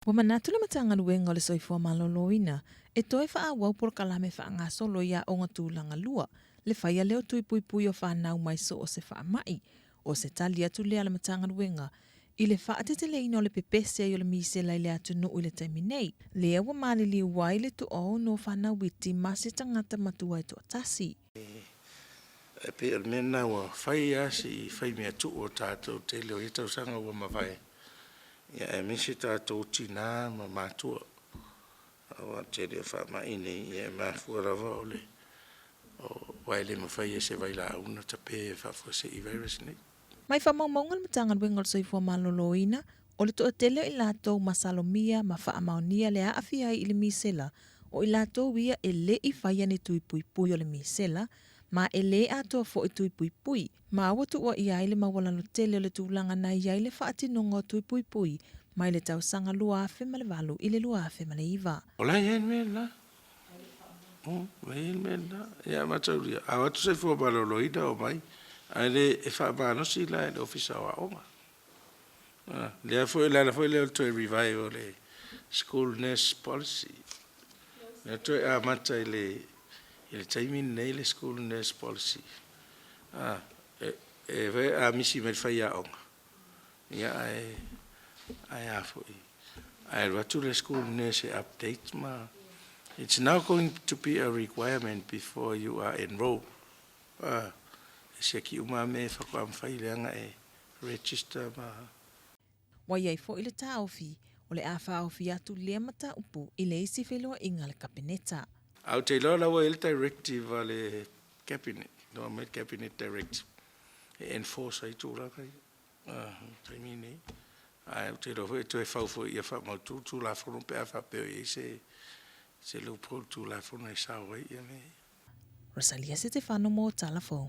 Ua manatu le Matagaluega o le Soifua Maloloina e toe faaauau polokalame faagasolo i aoga tulaga lua, le faia lea o tui puipui o fanau mai so o se faamai. O se tali atu lea a le Matagaluega i le faateteleina o le pepese ai o le misela i le atunuu i le taimi nei, lea ua maliliu ai le toaono o fanau iti ma se tagata matua e toatasi. E pei o le mea lena ua fai lava si fai mea tuu o tatou tele o ia tausaga ua mavae, ia aemaise tatou tina ma matua. Aua o le tele o faamai nei, ia e mafua lava o le aua e le mafai e se vailaau ona tape e faafuasei virus nei. Mai faamaumauga a le Matagaluega o le Soifua Maloloina, o le toatele o i latou masalomia ma faamaonia le aafia ai i le misela, o i latou ia e le i faia ni tui puipui o le misela, ma e le atoa foi tui puipui, ma ua tuuaia ai le maualalo tele o le tulaga na i ai le faatinoga o tui puipui mai le tausaga 2008 i le 2009. O la e i ai le mea lena. O la e i ai le mea lena. Ia mataulia, a o atu soifua maloloina omai, ae le e faamalosi la e le Ofisa o Aoga. Lea foi, o le ala foi lea o le toe revive o le school nurse policy. Lea toe amata i le, i le taimi lenei le school nurse policy. E, e, a misi mai le faiaoga, ia ae, ae a foi, ae alu atu le school nurse e update ma it's now going to be a requirement before you are enrolled. E siaki uma mea e faatoa mafai leaga e register ma. Ua i ai foi le taofi, o le a faaofi atu lea mataupu i le isi feiloaiga a le Kapeneta. Ae ou te iloa la ua i ai le directive a le Cabinet, na aumai le Cabinet Directive e enforce ai tulaga ia i le taimi lenei. Ae ou te iloa foi e toe fau foi ia faamautu le Tulafono pe a faapea o i ai se se loophole Tulafono e sao ai mea ia. Rosalia Setefano mo Tala Fou.